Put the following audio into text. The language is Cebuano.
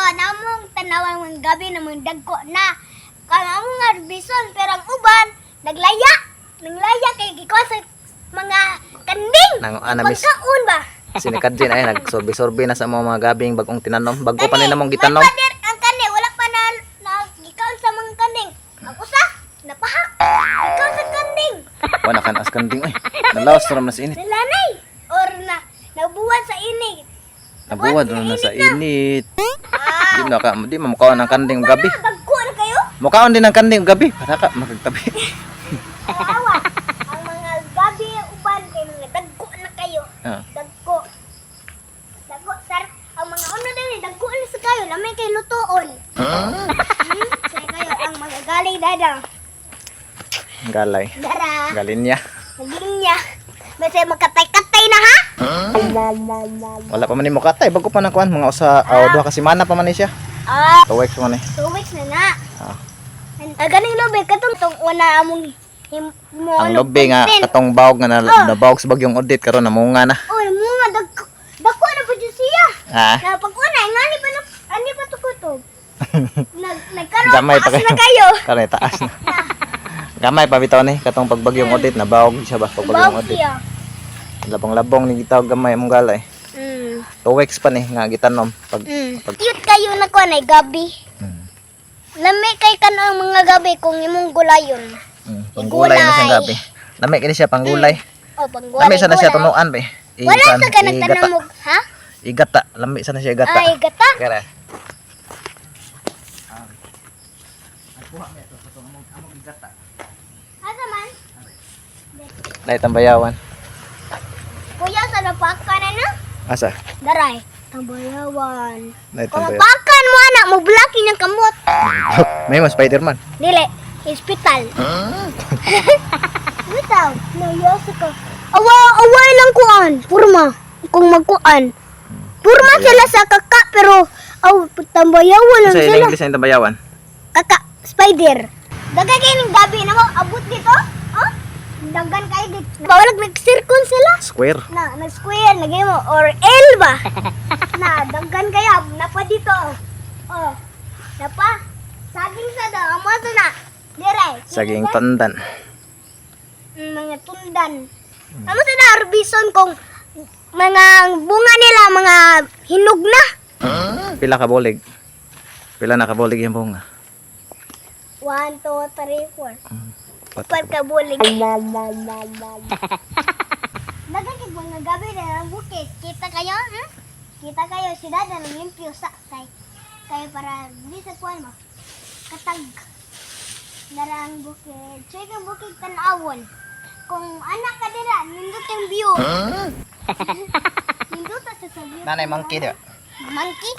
Kuan among tanawan mga gabi na mga dagko na. Kuan among nga bison, pero ang uban naglaya. Naglaya kay gikuan sa mga kanding. Nang ana miss Pagkaon ba? sinikadjin ay nagsorbi-sorbi na sa mga gabing bagong tinanom. Bago pa ni namong gitanom. May pader ang kani, wala pa na, na gikaon sa mga kanding. Ang usa napahak. Gikaon sa kanding. Wala kan as kanding oy. Nalawas ra man sa init. Nalanay or na nabuwad sa inig. Nabuwad ra na sa init. Ah, Di na ka di mo mukaon ang kanding og gabi. Dagko na kayo. Mukaon din ang kanding og gabi. Para ka magtabi. Awa. Ang mga gabi uban kay mga dagko na kayo. Ah. Dagko. Dagko sir. Ang mga ano din dagko na sa kayo, lamay kay lutoon. Huh? Say kayo ang mga galing dada. Galay. Dara. Galin niya. Naging niya. Basta magkatay-katay na ha? Wala pa man ni mukatay bago pa na kuan mga usa o duha ka semana pa man ni siya. Ah, 2 weeks pa man ni. 2 weeks na na. Ah. Ah, ganing lobe katong tong una among him, mo Ang ano, lobe nga content. katong bawog nga na, nabawog sa bagyong audit karon namunga na. Oh, mga dagko dagko na po dyan siya. Ha? Na pag una, ngani pa na ani pa to kutob. Nag nagkaroon Gamay pa taas kayo. na kayo. Karon taas na. Gamay pa bitaw ni katong pagbagyong audit nabawog siya ba pagbagyong Bawog audit. siya. Labong-labong ni gitawag gamay among galay. 2 weeks pa ni nga gitanom pag pag Cute kayo na ko ay gabi. Lami kay kano ang mga gabi kung imong gulayon. Panggulay na siyang gabi. Lami kini siya panggulay. Oh, panggulay. Lami sa na siya gulay. tunuan be. Wala Ikan- sa ka nagtanam og, ha? Igata, lami sa na siya igata. Ay, gata. Kara. Asa man? Dahil tambayawan. Kuya, sa napakan na na? Asa? Daray. Tambayawan. Dahil Kung tambayawan. mapakan mo anak, mo blocking yung kamot. May mo Spider-Man. Dili, hospital. Bitaw, nayasa ka. Awa, away lang kuan. Purma. Kung magkuan. Purma sila sa kaka, pero aw, tambayawan lang Sa sila. English ang tambayawan. Kaka, spider. Daghan kayo ng gabi na mo, abot dito. Oh? Daghan kayo dito. Bawal nag-circle sila. Square. Na, nag-square, nag mo, or L ba? Na, daghan kayo, napa dito. Oh, napa. Saging sa daw, amo sa na. Dire. Saging pandan. Mga tundan. Amo sa na, arbison kung mga bunga nila, mga hinog na. Pila ka bolig? Pila na ka bolig yung bunga? 1, 2, 3, 4. Pat- Pagkabulig. Nagkakit mga gabi na ang bukid. Kita kayo? Hmm? Kita kayo. Si Dada nang limpyo sa kay kay para di sa kuan mo. Katag. Narang bukid. Check ang bukid tanawon. Kung anak ka dira, nindot yung view. Nindot sa view. Nanay monkey di ba? Monkey?